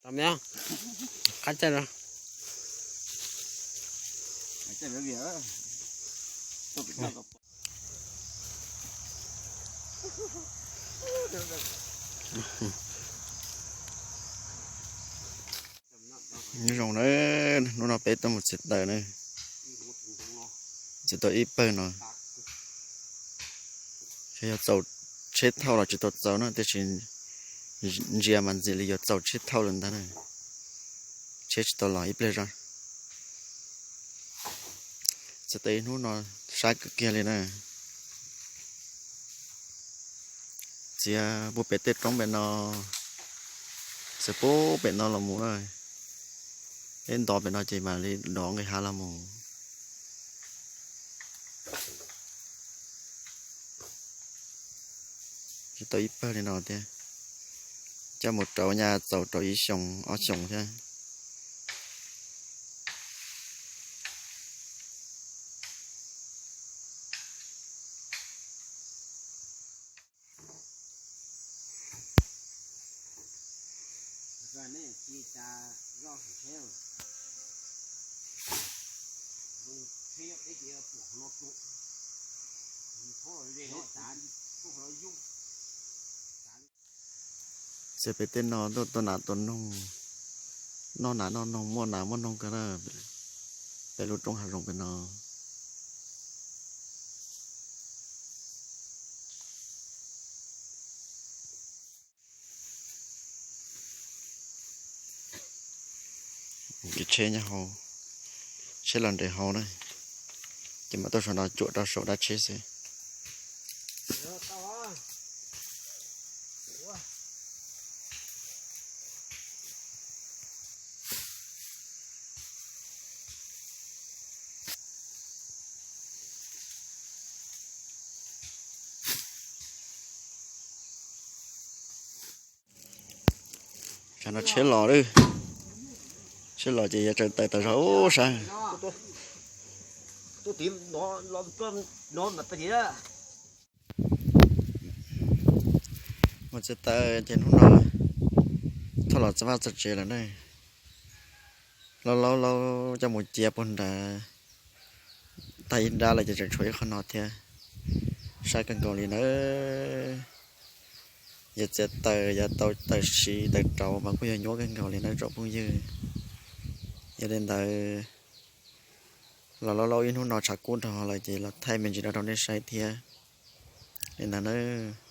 Qab caij no. Nyob zoo na, hnub no peb tuaj mus txiav taws na, txiav tau ib pawg no. Yog txaus tsheb thauj los tsis tau txaus na, tiam sis ntsia mas ntxim li yuav txaus tsheb thauj lawm ntag na. Tsheb tsis tau los ib pliag zog. Txiav taws ib hnub no sab kawg kiag li na. Txiav puag pem tej roob pem no, txiav puag pem no los mus na. Ib nto pem no ces mam li dov nqis hav los mus. Tsis tau ib pawg li no thiab. Coj mus rauv nyaj txaus rau ib xyoos ob xyoos thiab. Txiav pem tej no tuaj tua nas tua noog, noj nas noj noog, muaj nas muaj noog kawg na. Peb lub roob hav zoov pem no. Kev tsheb nyob hauv, tsheb los nres hauv na, ces mam tuaj saum no cuam rau saum dab tsheb xwb. Tsam no tsheb los lawm, tsheb los ces yuav tsaws taws tas zog ub sab. Mus txiav taws ces hnub no thauj los txog vaj txog tsev lawm ne. Laub laub laub coj mus cia puag nrad, tag ib nrab lawm ces tseem tshuav ib qho no thiab. Sab kawg nkaus li nawb. Yog txiav taws, yog tau taws siv taws rauv mas kuj yog nyuaj kawg nkaus li nawb tsoom phooj ywg. Yog li ntawd los laub laub ib hnub no tshav kub dhau lawm ces los thaij me ntsis no rau nej saib thiab. Li ntawd nawb.